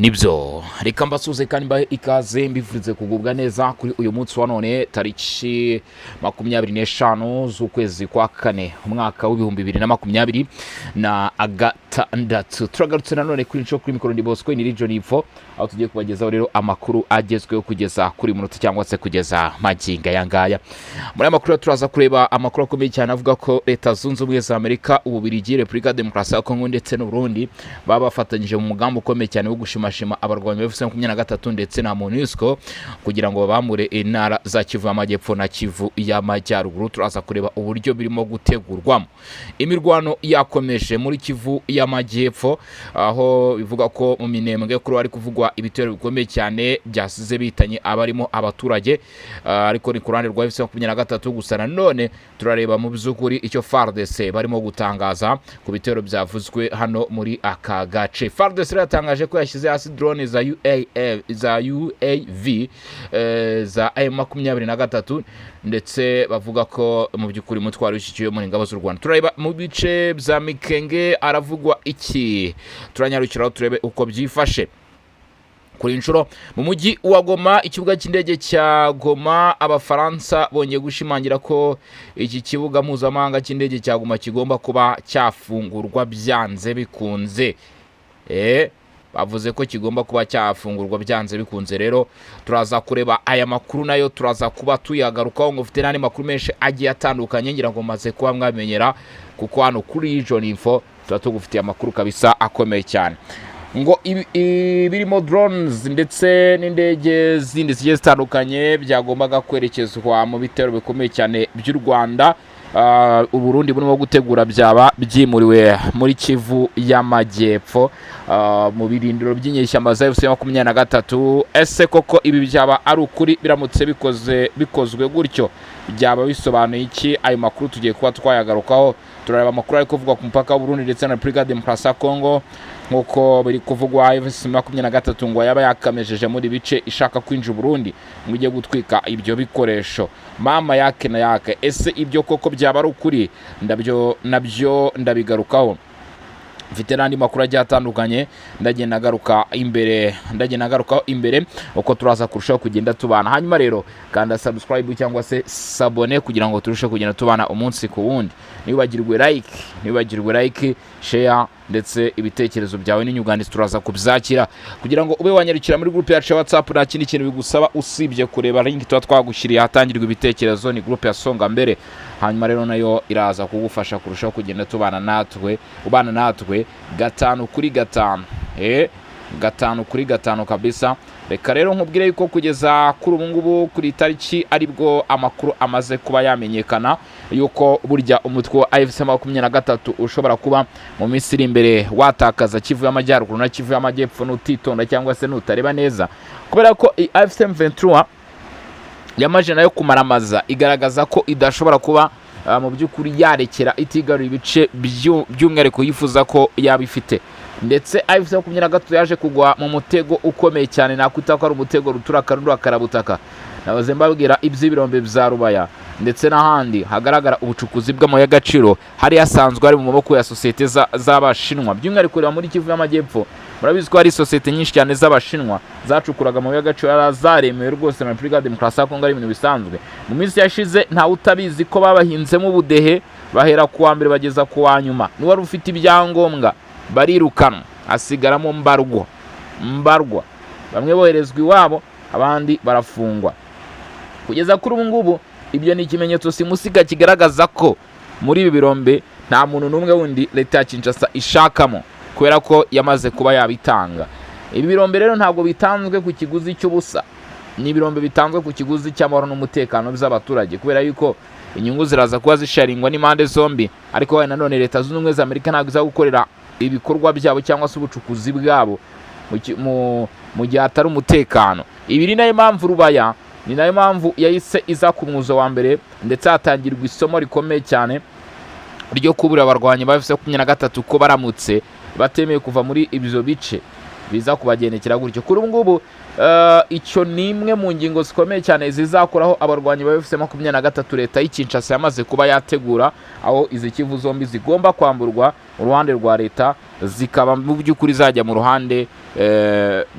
Nibyo, reka mbasuhuze kandi mbahe ikaze, mbifurize kugubwa neza kuri uyu munsi wa none, tariki 25 z'ukwezi kwa kane, umwaka w'2026. Turagarutse nanone kuri nshuro kuri mikoro, ndi Bosco ni Region Info, aho tugiye kubagezaho rero amakuru agezweho kugeza kuri munota cyangwa se kugeza magingo aya ngaya. Muri aya makuru turaza kureba amakuru akomeye cyane avuga ko Leta Zunze Ubumwe za Amerika, Ububirigi, Repubulika ya Demokarasi ya Kongo ndetse n'Uburundi baba bafatanyije mu mugambi ukomeye cyane wo gushimashima abarwanyi ba FC 23 ndetse na MONUSCO kugira ngo babamure intara za Kivu y'Amajyepfo na Kivu y'Amajyaruguru. Turaza kureba uburyo birimo gutegurwamo. Imirwano yakomeje muri Kivu y'Amajyepfo, aho bivuga ko mu Minembwe kuri hari kuvugwa ibitero bikomeye cyane byasize bitanye abarimo abaturage, ariko ni ku ruhande rwa FC 23 gusa. Nanone turareba mu by'ukuri icyo FARDC barimo gutangaza ku bitero byavuzwe hano muri aka gace. FARDC rero yatangaje ko yashyize hasi drone za UAV, za UAV za M23, ndetse bavuga ko mu by'ukuri umutwaro w'ishyikiye mu ngabo z'u Rwanda. Turareba mu bice bya Mikenge aravugwa iki, turanyarukiraho turebe uko byifashe. Kuri inshuro mu mujyi wa Goma, ikibuga cy'indege cya Goma, Abafaransa bongeye gushimangira ko iki kibuga mpuzamahanga cy'indege cya Goma kigomba kuba cyafungurwa byanze bikunze. Bavuze ko kigomba kuba cyafungurwa byanze bikunze. Rero turaza kureba aya makuru, nayo turaza kuba tuyagarukaho, ngo ufite n'andi makuru menshi agiye atandukanye. Ngira ngo maze kuba mwamenyera, kuko hano kuri Region Info tuba tugufitiye amakuru kabisa akomeye cyane. Ngo ibirimo drones ndetse n'indege zindi zigiye zitandukanye byagombaga kwerekezwa mu bitero bikomeye cyane by'u Rwanda, Uburundi burimo gutegura, byaba byimuriwe muri Kivu y'Amajyepfo, mu birindiro by'inyeshyamba za FC 23. Ese koko ibi byaba ari ukuri? Biramutse bikozwe gutyo byaba bisobanuye iki? Ayo makuru tugiye kuba twayagarukaho. Turareba amakuru ari kuvugwa ku mupaka w'Uburundi ndetse na Repubulika ya Demokarasi ya Kongo. Nk'uko biri kuvugwa, FC 23 ngo yaba yakamejeje muri bice ishaka kwinjira Burundi ngo ijye gutwika ibyo bikoresho mama yake na yake. Ese ibyo koko byaba ari ukuri? Ndabyo nabyo ndabigarukaho. Mfite n'andi makuru agiye atandukanye, ndagenda agarukaho imbere uko turaza kurushaho kugenda tubana. Hanyuma rero kanda subscribe cyangwa se s'abonner kugira ngo turusheho kugenda tubana umunsi ku wundi. Ntiwibagirwe like, share ndetse ibitekerezo byawe n'inyunganizi turaza kubyakira. Kugira ngo ube wanyarukira muri groupe yacu ya WhatsApp, nta kindi kintu bigusaba usibye kureba link tuba twagushyiriye ahatangirwa ibitekerezo. Ni groupe ya Songa Mbere. Hanyuma rero nayo iraza kugufasha kurushaho kugenda tubana natwe, ubana natwe gatanu kuri gatanu, gatanu kuri gatanu kabisa. Reka rero nkubwire yuko kugeza kuri ubu ngubu, kuri tariki aribwo amakuru amaze kuba yamenyekana yuko burya umutwe wa AFC 23 ushobora kuba mu minsi iri imbere watakaza Kivu y'Amajyaruguru na Kivu y'Amajyepfo nutitonda cyangwa se nutareba neza, kubera ko AFC M23 yamaje nayo kumaramaza igaragaza ko idashobora kuba mu by'ukuri yarekera itigarura ibice by'umwihariko yifuza ko yaba ifite. Ndetse AFC 23 yaje kugwa mu mutego ukomeye cyane, nakwita ko ari umutego rutura karundura karabutaka. Nabaze mbabwira iby'ibirombe bya Rubaya ndetse n'ahandi hagaragara ubucukuzi bw'amabuye y'agaciro hari hasanzwe hari mu maboko ya sosiyete z'Abashinwa. By'umwihariko reba muri Kivu y'Amajyepfo, murabizi ko hari sosiyete nyinshi cyane z'Abashinwa zacukuraga amabuye y'agaciro, yari zaremewe rwose na Repubulika ya Demokarasi ya Kongo, ari ibintu bisanzwe. Mu minsi yashize ntawe utabizi ko babahinzemo ubudehe, bahera ku wa mbere bageza ku wa nyuma. N'uwari ufite ibyangombwa barirukanwa, hasigaramo mbarwa mbarwa, bamwe boherezwa iwabo, abandi barafungwa. Kugeza kuri ubu ngubu ibyo ni ikimenyetso simusiga kigaragaza ko muri ibi birombe nta muntu n'umwe wundi leta ya Kinshasa ishakamo, kubera ko yamaze kuba yabitanga. Ibi birombe rero ntabwo bitanzwe ku kiguzi cy'ubusa, ni ibirombe bitanzwe ku kiguzi cy'amahoro n'umutekano by'abaturage, kubera yuko inyungu ziraza kuba zisharingwa n'impande zombi. Ariko wenda nanone Leta Zunze Ubumwe za Amerika ntabwo iza gukorera ibikorwa byabo cyangwa se ubucukuzi bwabo mu gihe hatari umutekano. Ibi ni nayo mpamvu Rubaya, ni nayo mpamvu yahise iza ku mwuzo wa mbere, ndetse hatangirwa isomo rikomeye cyane ryo kubura abarwanyi ba FC 23 ko baramutse batemeye kuva muri ibyo bice biza kubagendekera gutyo. Kuri ubu ngubu icyo ni imwe mu ngingo zikomeye cyane zizakoraho abarwanyi ba FC 23 leta y'i Kinshasa yamaze kuba yategura, aho izi Kivu zombi zigomba kwamburwa uruhande rwa leta. zikaba mu by'ukuri zajya mu ruhande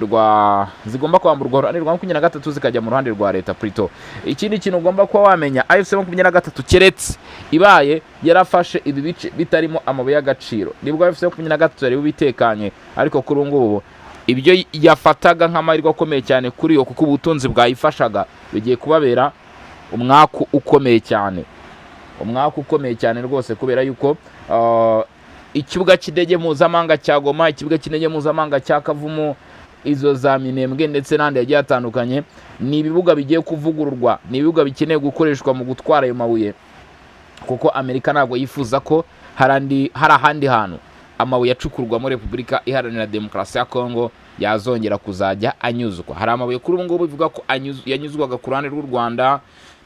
rwa zigomba kwamburwa uruhande rwa 23, zikajya mu ruhande rwa leta plutôt. Ikindi kintu ugomba kuba wamenya, AFC 23 keretse ibaye yarafashe ibi bice bitarimo amabuye y'agaciro, nibwo AFC 23 yari bitekanye. Ariko kuri ubu ngubu ibyo yafataga nk'amahirwe akomeye cyane kuri yo, kuko ubutunzi bwayifashaga, bigiye kubabera umwaku ukomeye cyane, umwaku ukomeye cyane rwose, kubera yuko ikibuga cy'indege mpuzamahanga cya Goma, ikibuga cy'indege mpuzamahanga cya Kavumu, izo za Minembwe ndetse n'ahandi hagiye hatandukanye, ni ibibuga bigiye kuvugururwa, ni ibibuga bikeneye gukoreshwa mu gutwara ayo mabuye, kuko Amerika ntabwo yifuza ko hari ahandi hantu amabuye acukurwa muri Repubulika Iharanira Demokarasi ya Kongo yazongera kuzajya anyuzwa. Hari amabuye kuri ubu ngubu bivuga ko yanyuzwaga ku ruhande rw'u Rwanda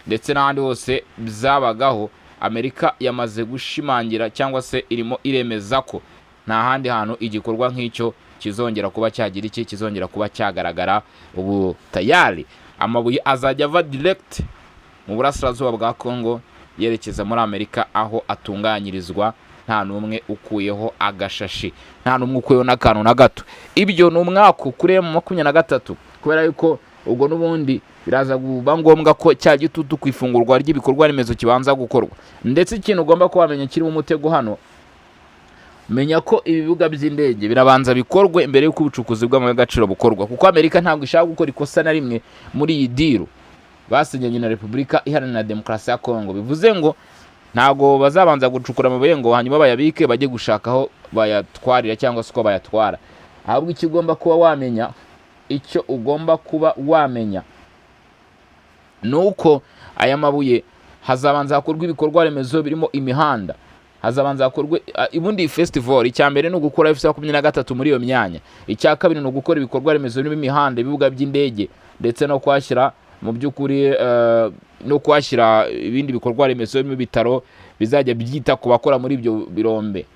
ndetse n'ahandi hose byabagaho. Amerika yamaze gushimangira cyangwa se irimo iremeza ko nta handi hantu igikorwa nk'icyo kizongera kuba cyagira iki, kizongera kuba cyagaragara. Ubu tayari amabuye azajya ava direct mu burasirazuba bwa Kongo yerekeza muri Amerika aho atunganyirizwa, nta n'umwe ukuyeho agashashi, nta n'umwe ukuyeho n'akantu na gato. Ibyo ni umwaku kuri M23, kubera yuko ubwo n'ubundi biraza kuba ngombwa ko cya gitutu ku ifungurwa ry'ibikorwa remezo kibanza gukorwa. Ndetse ikintu ugomba kuba wamenya kirimo umutego hano, menya ko ibibuga by'indege birabanza bikorwe mbere y'uko ubucukuzi bw'amabuye y'agaciro bukorwa, kuko Amerika ntabwo ishaka gukora ikosa na rimwe muri iyi deal basinyanye na Repubulika Iharanira Demokarasi ya Kongo. Bivuze ngo ntabwo bazabanza gucukura amabuye ngo hanyuma bayabike, bajye gushaka aho bayatwarira cyangwa se uko bayatwara. Ahubwo icyo ugomba kuba wamenya, icyo ugomba kuba wamenya ni uko aya mabuye hazabanza hakorwa ibikorwa remezo birimo imihanda, hazabanza hakorwe ubundi festival. Icya mbere ni ugukora AFC 23 muri iyo myanya, icya kabiri ni ugukora ibikorwa remezo birimo imihanda, ibibuga by'indege, ndetse no kuhashyira mu by'ukuri no kuhashyira ibindi bikorwa remezo birimo ibitaro bizajya byita ku bakora muri ibyo birombe.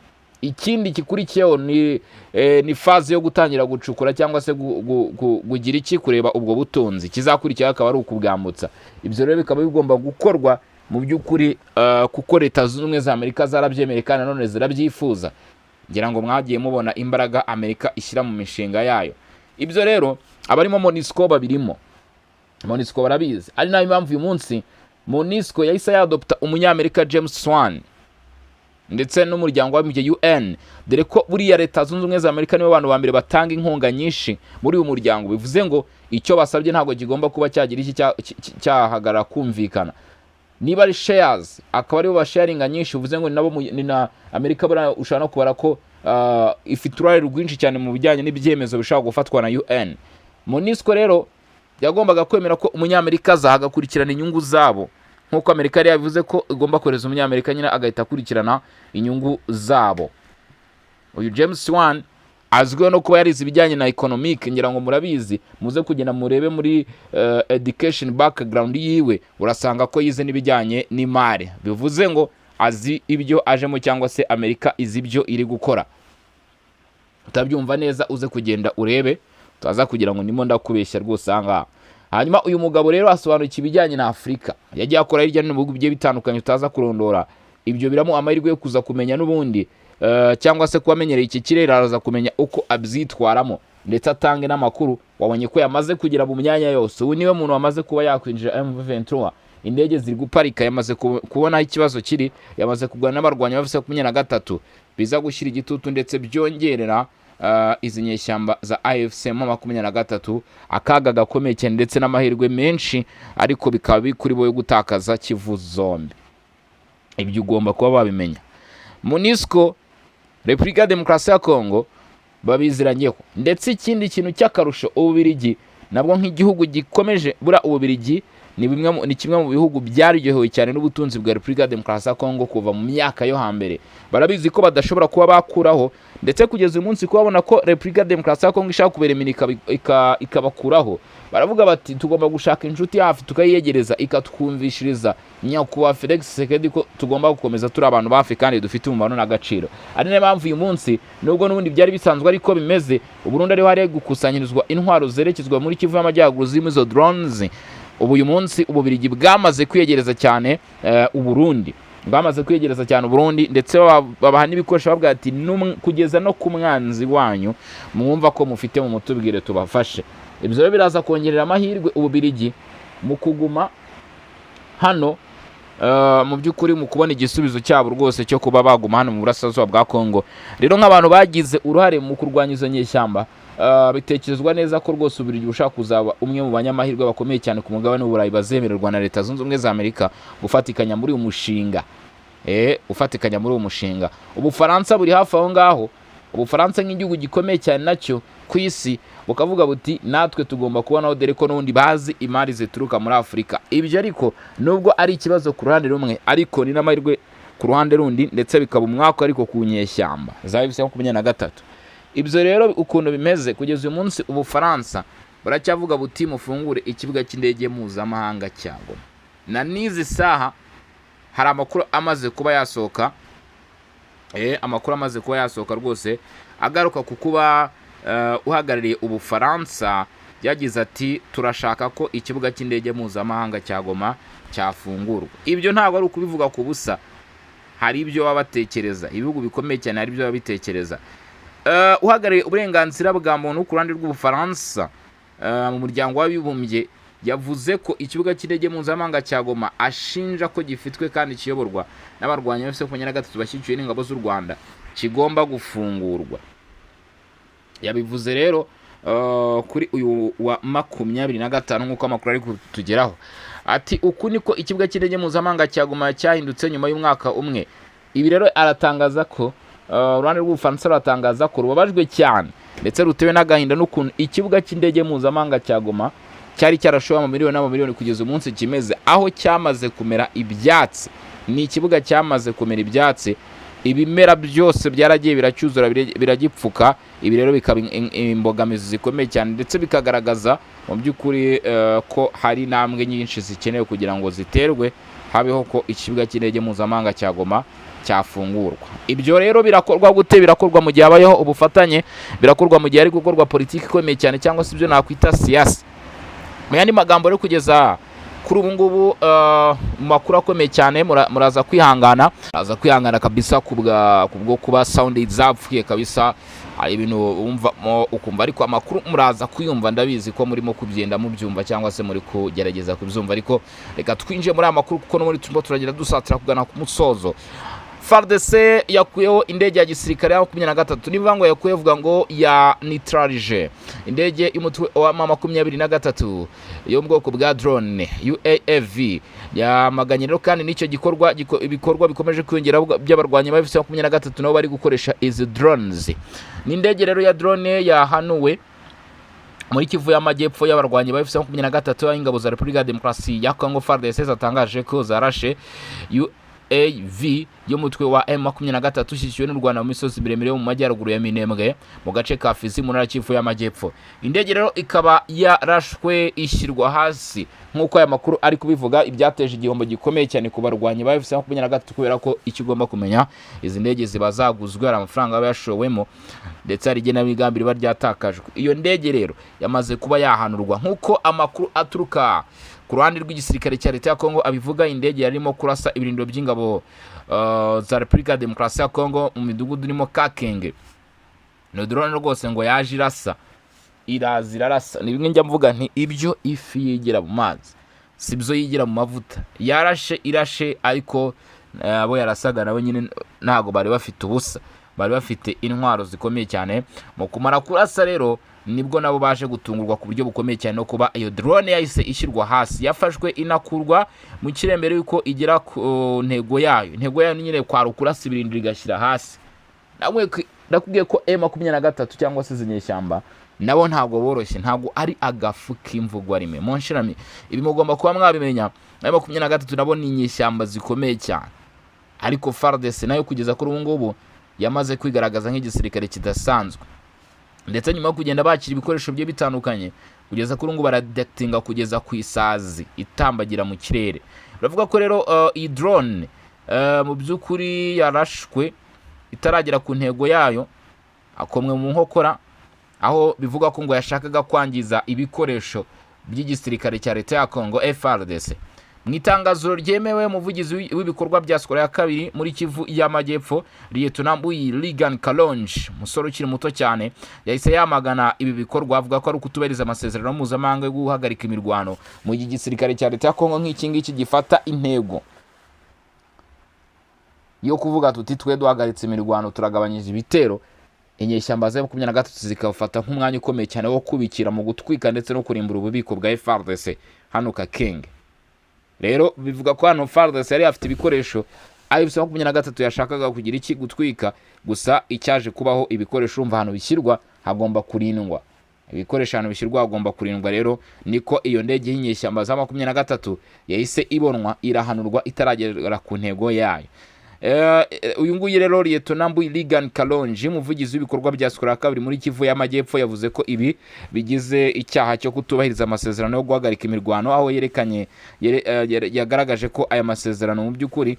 Ikindi gikurikiyeho ni phase yo gutangira gucukura cyangwa se kugira iki, kureba ubwo butunzi. Ikizakurikiraho akaba ari ukubwambutsa. Ibyo rero bikaba bigomba gukorwa mu by'ukuri, kuko Leta Zunze Ubumwe za Amerika zarabyemeye kandi nanone zirabyifuza. Ngira ngo mwagiye mubona imbaraga Amerika ishyira mu mishinga yayo. Ibyo rero abarimo MONUSCO babirimo, MONUSCO barabizi, ari nayo mpamvu uyu munsi MONUSCO yahise yadopta Umunyamerika James Swan ndetse n'Umuryango w'Abibumbye UN, dore ko buriya Leta Zunze Ubumwe za Amerika nibo bantu ba mbere batanga inkunga nyinshi muri uyu muryango. Bivuze ngo icyo basabye ntabwo kigomba kuba cyagira iki, cyahagarara kumvikana. Niba ari shares, akaba aribo basharinga nyinshi, bivuze ngo ni nabo ni na Amerika buriya ushobora no kubara ko ifite uruhare rwinshi cyane mu bijyanye n'ibyemezo bishobora gufatwa na UN. MONUSCO rero yagombaga kwemera ko Umunyamerika aza agakurikirana inyungu zabo, nk'uko Amerika yari yabivuze ko igomba kohereza Umunyamerika nyine agahita akurikirana inyungu zabo. Uyu James Swan azwiho no kuba yarize ibijyanye na economic, ngira ngo murabizi, muze kugenda murebe muri education background yiwe, urasanga ko yize n'ibijyanye n'imari. Bivuze ngo azi ibyo ajemo, cyangwa se Amerika izi ibyo iri gukora. Utabyumva neza uze kugenda urebe, utaza kugira ngo ndimo ndakubeshya rwose aha ngaha. Hanyuma uyu mugabo rero asobanukiwe ibijyanye na Afurika, yagiye akora hirya no hino mu bihugu bigiye bitandukanye utaza kurondora. Ibyo biramuha amahirwe yo kuza kumenya n'ubundi cyangwa se kuba amenyereye iki kirere, araza kumenya uko abyitwaramo ndetse atange n'amakuru. Wabonye ko yamaze kugera mu myanya yose, ubu niwe muntu wamaze kuba yakwinjira M23, indege ziri guparika, yamaze kubona aho ikibazo kiri, yamaze kurwana n'abarwanyi ba 23, biza gushyira igitutu ndetse byongerera izi nyeshyamba za AFC 23 akaga gakomeye cyane ndetse n'amahirwe menshi, ariko bikaba biri kuri bo yo gutakaza Kivu zombi. Ibyo ugomba kuba wabimenya. MONUSCO, Repubulika ya Demokarasi ya Kongo babiziranyeho. Ndetse ikindi kintu cy'akarusho, Ububirigi nabwo nk'igihugu gikomeje, buriya Ububirigi ni kimwe mu bihugu byaryohewe cyane n'ubutunzi bwa Repubulika ya Demokarasi ya Kongo kuva mu myaka yo hambere. Barabizi ko badashobora kuba bakuraho, ndetse kugeza uyu munsi kubabona ko Repubulika ya Demokarasi ya Kongo ishaka kuberemera ikabakuraho, baravuga bati tugomba gushaka inshuti hafi tukayiyegereza, ikatwumvishiriza nyakubahwa Felix Tshisekedi ko tugomba gukomeza turi abantu bafi kandi dufite umumaro n'agaciro. Ari nayo mpamvu uyu munsi, nubwo n'ubundi byari bisanzwe ariko bimeze, Uburundi ariho hari gukusanyirizwa intwaro zerekezwa muri Kivu y'Amajyaruguru zirimo izo drones, ubu uyu munsi Ububirigi bwamaze kwiyegereza cyane Uburundi. Bamaze kwiyegereza cyane Uburundi, ndetse babaha n'ibikoresho, bavuga ati: "Kugeza no ku mwanzi wanyu mwumva ko mufite, mu mutubwire tubafashe." Ibyo rero biraza kongerera amahirwe Ububirigi mu kuguma hano, mu by'ukuri mu kubona igisubizo cyabo rwose cyo kuba baguma hano mu burasirazuba bwa Kongo. Rero nk'abantu bagize uruhare mu kurwanya izo nyeshyamba, bitekerezwa neza ko rwose Ububiligi bushobora kuzaba umwe mu banyamahirwe bakomeye cyane ku mugabane w'Uburayi bazemererwa na Leta Zunze Ubumwe za Amerika gufatikanya muri uyu mushinga. Ufatikanya muri uyu mushinga. Ubufaransa buri hafi aho ngaho. Ubufaransa nk'igihugu gikomeye cyane nacyo ku isi bukavuga buti: "Natwe tugomba kubonaho," dore ko n'ubundi bazi imari zituruka muri Afurika. Ibyo ariko nubwo ari ikibazo ku ruhande rumwe, ariko ni n'amahirwe ku ruhande rundi, ndetse bikaba umwaka ariko ku nyeshyamba za AFC 23. Ibyo rero ukuntu bimeze kugeza uyu munsi, Ubufaransa buracyavuga buti: "Mufungure ikibuga cy'indege mpuzamahanga cya Goma." Na n'izi saha hari amakuru amaze kuba yasohoka, amakuru amaze kuba yasohoka rwose agaruka ku kuba uhagarariye Ubufaransa yagize ati: "Turashaka ko ikibuga cy'indege mpuzamahanga cya Goma cyafungurwa." Ibyo ntabwo ari ukubivuga ku busa, hari ibyo baba batekereza. Ibihugu bikomeye cyane hari ibyo baba bitekereza. Uhagarariye uburenganzira bwa muntu ku ruhande rw'Ubufaransa mu Muryango w'Abibumbye yavuze ko ikibuga cy'indege mpuzamahanga cya Goma ashinja ko gifitwe kandi kiyoborwa n'abarwanyi ba 23 bashyigikiwe n'ingabo z'u Rwanda kigomba gufungurwa. Yabivuze rero kuri uyu wa 25, nk'uko amakuru ari kutugeraho. Ati: "Uku niko ikibuga cy'indege mpuzamahanga cya Goma cyahindutse nyuma y'umwaka umwe." Ibi rero aratangaza ko uruhande rw'Ubufaransa ruratangaza ko rubabajwe cyane ndetse rutewe n'agahinda n'ukuntu ikibuga cy'indege mpuzamahanga cya Goma cyari cyarashowe amamiliyoni n'amamiliyoni kugeza umunsi kimeze, aho cyamaze kumera ibyatsi. Ni ikibuga cyamaze kumera ibyatsi, ibimera byose byaragiye biracyuzura, biragipfuka. Ibi rero bikaba imbogamizi zikomeye cyane, ndetse bikagaragaza mu by'ukuri ko hari intambwe nyinshi zikenewe kugira ngo ziterwe, habeho ko ikibuga cy'indege mpuzamahanga cya Goma cyafungurwa. Ibyo rero birakorwa gute? Birakorwa mu gihe habayeho ubufatanye, birakorwa mu gihe hari gukorwa politiki ikomeye cyane, cyangwa se ibyo nakwita siyasa mu yandi magambo. Rero kugeza kuri ubu ngubu, mu makuru akomeye cyane, muraza kwihangana, muraza kwihangana kabisa kubwo kuba sound zapfuye kabisa. Hari ibintu wumvamo ukumva, ariko amakuru muraza kuyumva. Ndabizi ko murimo kugenda mubyumva cyangwa se muri kugerageza kubyumva, ariko reka twinjiye muri aya makuru kuko no muri turimo turagenda dusatira kugana ku musozo. FARDC yakuyeho indege ya gisirikare ya 23. Niba ngo yakuyeho, vuga ngo ya neutralije indege y'umutwe wa M23 yo mu bwoko bwa drone UAV. Yamaganye rero kandi n'icyo gikorwa, ibikorwa bikomeje kwiyongera by'abarwanyi ba AFC 23 nabo bari gukoresha izi drones. Ni indege rero ya drone yahanuwe muri Kivu y'Amajyepfo y'abarwanyi ba AFC 23, aho ingabo za Repubulika ya Demokarasi ya Congo FARDC zatangaje ko zarashe UAV y'umutwe wa M23 ushyigikiwe n'u Rwanda mu misozi miremire yo mu majyaruguru ya Minembwe, mu gace ka Fizi, mu ntara ya Kivu y'Amajyepfo. Indege rero ikaba yarashwe ishyirwa hasi nk'uko aya makuru ari kubivuga, ibyateje igihombo gikomeye cyane ku barwanyi ba AFC 23, kubera ko icyo ugomba kumenya, izi ndege ziba zaguzwe, hari amafaranga aba yashowemo, ndetse hari igenamigambi riba ryatakajwe. Iyo ndege rero yamaze kuba yahanurwa nk'uko amakuru aturuka ku ruhande rw'igisirikare cya Leta ya Kongo abivuga. Indege yarimo kurasa ibirindiro by'ingabo za Repubulika ya Demokarasi ya Kongo mu midugudu irimo Kakenge. Ni drone rwose ngo yaje irasa, iraza irarasa. Ni bimwe njya mvuga nti: "Ibyo ifi yigira mu mazi si byo yigira mu mavuta." Yarashe, irashe, ariko abo yarasaga nabo nyine ntabwo bari bafite ubusa, bari bafite intwaro zikomeye cyane. Mu kumara kurasa rero nibwo nabo baje gutungurwa ku buryo bukomeye cyane no kuba iyo drone yahise ishyirwa hasi, yafashwe inakurwa mu kirere mbere yuko igera ku ntego yayo. Intego yayo ni nyine kwari ukurasa ibirindiro igashyira hasi. Namwe ndakubwiye ko M23 cyangwa se izi nyeshyamba nabo ntabwo boroshye, ntabwo ari agafu k'imvugwa rimwe. Monshirami, ibi mugomba kuba mwabimenya. M23 nabo ni inyeshyamba zikomeye cyane, ariko FARDC nayo kugeza kuri ubu ngubu yamaze kwigaragaza nk'igisirikare kidasanzwe, ndetse nyuma yo kugenda bakira ibikoresho bigiye bitandukanye, kugeza kuri ubu ngubu baradekitinga kugeza ku isazi itambagira mu kirere. Baravuga ko rero iyi drone mu by'ukuri yarashwe itaragera ku ntego yayo, akomwe mu nkokora, aho bivuga ko ngo yashakaga kwangiza ibikoresho by'igisirikare cya Leta ya Congo FARDC. Mu itangazo ryemewe, umuvugizi w'ibikorwa bya Sikora ya kabiri muri Kivu y'Amajyepfo, Liyetona Mbuyi Ligan Kalonji, umusore ukiri muto cyane, yahise yamagana ibi bikorwa, avuga ko ari ukutubahiriza amasezerano mpuzamahanga yo guhagarika imirwano, mu gihe igisirikare cya leta ya Kongo nk'iki ngiki gifata intego yo kuvuga tuti: "Twe duhagaritse imirwano, turagabanyije ibitero," inyeshyamba za 23 zikawufata nk'umwanya ukomeye cyane wo kubikira mu gutwika ndetse no kurimbura ububiko bwa FARDC hano Kakenge. Rero bivuga ko hano FARDC yari afite ibikoresho AFC 23 yashakaga kugira iki? Gutwika. Gusa icyaje kubaho, ibikoresho, urumva ahantu bishyirwa hagomba kurindwa, ibikoresho ahantu bishyirwa hagomba kurindwa. Rero niko iyo ndege y'inyeshyamba za 23 yahise ibonwa, irahanurwa itaragera ku ntego yayo. Uyu nguyu rero, Liyetona Mbuyi Ligan Kalonji, umuvugizi w'ibikorwa bya Sikora ya kabiri muri Kivu y'Amajyepfo, yavuze ko ibi bigize icyaha cyo kutubahiriza amasezerano yo guhagarika imirwano, aho yerekanye yagaragaje ko aya masezerano mu by'ukuri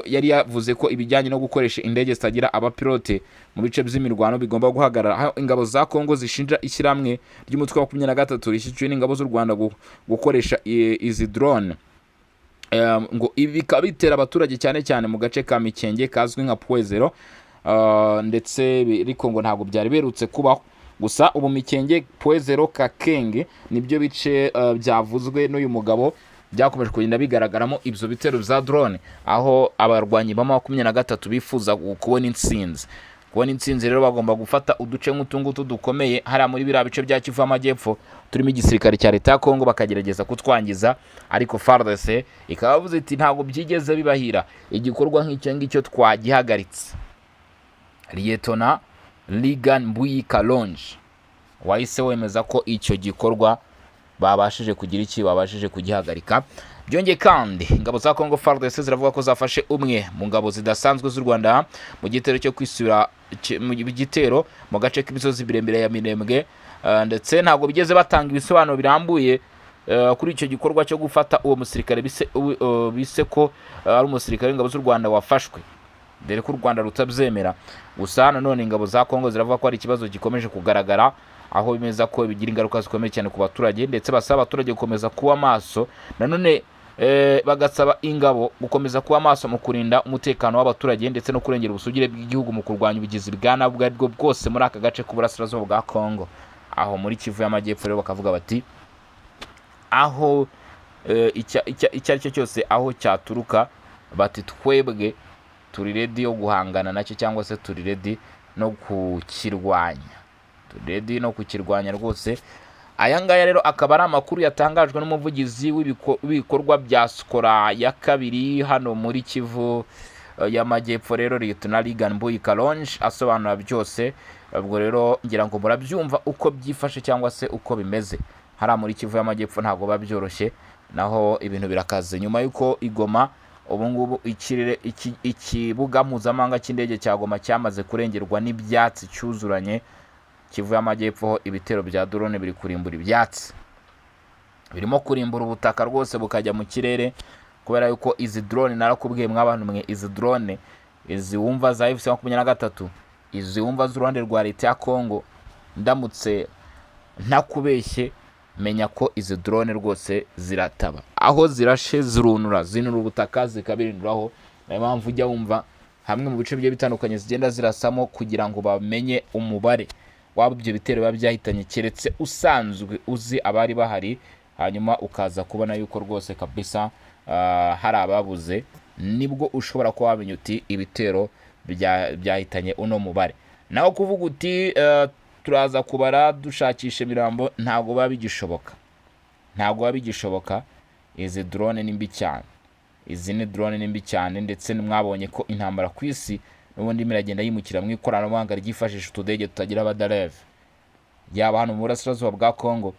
yari yavuze ko ibijyanye no gukoresha indege zitagira abapilote mu bice by'imirwano bigomba guhagarara, aho ingabo za Kongo zishinja ishyirahamwe ry'umutwe wa 23 rishyigikiwe n'ingabo z'u Rwanda gukoresha izi drone. Ngo ibi bikaba bitera abaturage, cyane cyane mu gace ka Mikenge kazwi nka Point Zéro, ndetse ariko ngo ntabwo byari biherutse kubaho. Gusa ubu Mikenge, Point Zéro, Kakenge nibyo bice byavuzwe n'uyu mugabo byakomeje kugenda bigaragaramo ibyo bitero bya drone, aho abarwanyi ba 23 bifuza kubona intsinzi. Kubona intsinzi rero bagomba gufata uduce nk'utu ngutu dukomeye hariya muri biriya bice bya Kivu y'Amajyepfo turimo igisirikare cya leta ya Kongo, bakagerageza kutwangiza. Ariko FARDC ikaba yavuze iti: "Ntabwo byigeze bibahira, igikorwa nk'icyo ngicyo twagihagaritse." Liyetona Ligan Mbuyi Kalonji wahise wemeza ko icyo gikorwa babashije kugira iki? Babashije kugihagarika. Byongeye kandi, ingabo za Congo FARDC ziravuga ko zafashe umwe mu ngabo zidasanzwe z'u Rwanda mu gitero cyo kwisubira mu gitero mu gace k'imisozi miremire ya Minembwe, ndetse ntabwo bigeze batanga ibisobanuro birambuye kuri icyo gikorwa cyo gufata uwo musirikare bise ko ari umusirikare w'ingabo z'u Rwanda wafashwe, dore ko u Rwanda rutabyemera. Gusa nanone ingabo za Kongo ziravuga ko hari ikibazo gikomeje kugaragara, aho bimeza ko bigira ingaruka zikomeye cyane ku baturage, ndetse basaba abaturage gukomeza kuba maso. Nanone bagasaba ingabo gukomeza kuba maso mu kurinda umutekano w'abaturage ndetse no kurengera ubusugire bw'igihugu mu kurwanya ubugizi bwa nabi ubwo aribwo bwose muri aka gace k'uburasirazuba bwa Kongo, aho muri Kivu y'Amajyepfo. Rero bakavuga bati aho icyo ari cyo cyose aho cyaturuka, bati twebwe turi ready yo guhangana nacyo, cyangwa se turi ready no kukirwanya, turi ready no kukirwanya rwose. Aya ngaya rero akaba ari amakuru yatangajwe n'umuvugizi w'ibikorwa bya Sikora ya kabiri hano muri Kivu y'Amajyepfo, rero Liyetona Ligan Mbuyi Kalonji, asobanura byose. Ubwo rero ngira ngo murabyumva uko byifashe cyangwa se uko bimeze hariya muri Kivu y'Amajyepfo. Ntabwo biba byoroshye, naho ibintu birakaze nyuma y'uko igoma ubu ngubu ikirere ikibuga mpuzamahanga cy'indege cya Goma cyamaze kurengerwa n'ibyatsi cyuzuranye. Kivu y'Amajyepfo ho ibitero bya drone biri kurimbura ibyatsi, birimo kurimbura ubutaka rwose bukajya mu kirere, kubera yuko izi drone, narakubwiye mwabantu mwe, izi drone, izi wumva za AFC 23, izi wumva z'uruhande rwa leta ya Congo, ndamutse ntakubeshye, menya ko izi drone rwose zirataba aho zirashe, zirunura, zinura ubutaka zikabirinduraho. Niyo mpamvu ujya wumva hamwe mu bice bigiye bitandukanye zigenda zirasamo kugira ngo bamenye umubare waba ibyo bitero biba byahitanye, keretse usanzwe uzi abari bahari, hanyuma ukaza kubona yuko rwose kabisa hari ababuze, nibwo ushobora kuba wamenya uti ibitero byahitanye uno mubare. Naho kuvuga uti turaza kubara dushakisha imirambo, ntabwo biba bigishoboka, ntabwo biba bigishoboka. Izi drone ni mbi cyane, izi ni drone ni mbi cyane. Ndetse mwabonye ko intambara ku isi n'ubundi irimo iragenda yimukira mu ikoranabuhanga ryifashisha utudege tutagira abadereve, yaba hano mu burasirazuba bwa Congo,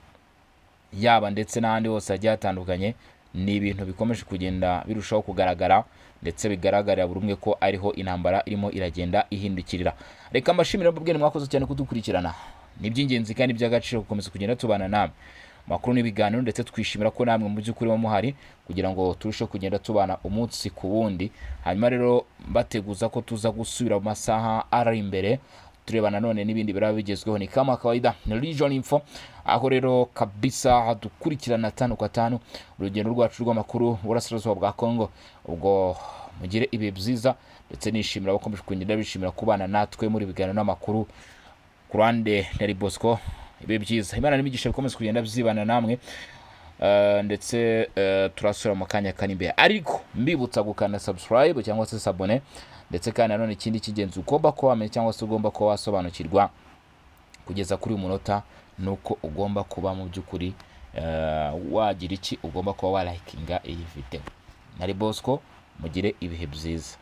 yaba ndetse n'ahandi hose hagiye hatandukanye. Ni ibintu bikomeje kugenda birushaho kugaragara, ndetse bigaragarira buri umwe ko ariho intambara irimo iragenda ihindukirira. Reka mbashimire, mbabwire mwakoze cyane kudukurikirana. Ni iby'ingenzi kandi by'agaciro gukomeza kugenda tubana namwe makuru n'ibiganiro, ndetse twishimira ko namwe mu by'ukuri muba muhari kugira ngo turusheho kugenda tubana umunsi ku wundi. Hanyuma rero mbateguza ko tuza gusubira mu masaha ari imbere. Tureba nanone n'ibindi biraba bigezweho. Ni kama kawaida, ni Region Info, aho rero kabisa dukurikirana tanu kwa tanu urugendo rwacu rw'amakuru burasirazuba bwa Congo. Ubwo mugire ibihe byiza, ndetse nishimira abakomeje kugenda bishimira kubana natwe muri biganiro n'amakuru. Ku ruhande nari Bosco. Ibihe byiza, Imana n'imigisha bikomeza kugenda byibana namwe. Ndetse turasubira mu kanya kari imbere, ariko mbibutsa gukanda subscribe cyangwa se s'abonner. Ndetse kandi nanone ikindi cy'ingenzi ugomba kuba wamenya cyangwa se ugomba kuba wasobanukirwa kugeza kuri uyu munota ni uko ugomba kuba mu by'ukuri wagira iki? Ugomba kuba walikinga iyi video. Nari Bosco, mugire ibihe byiza.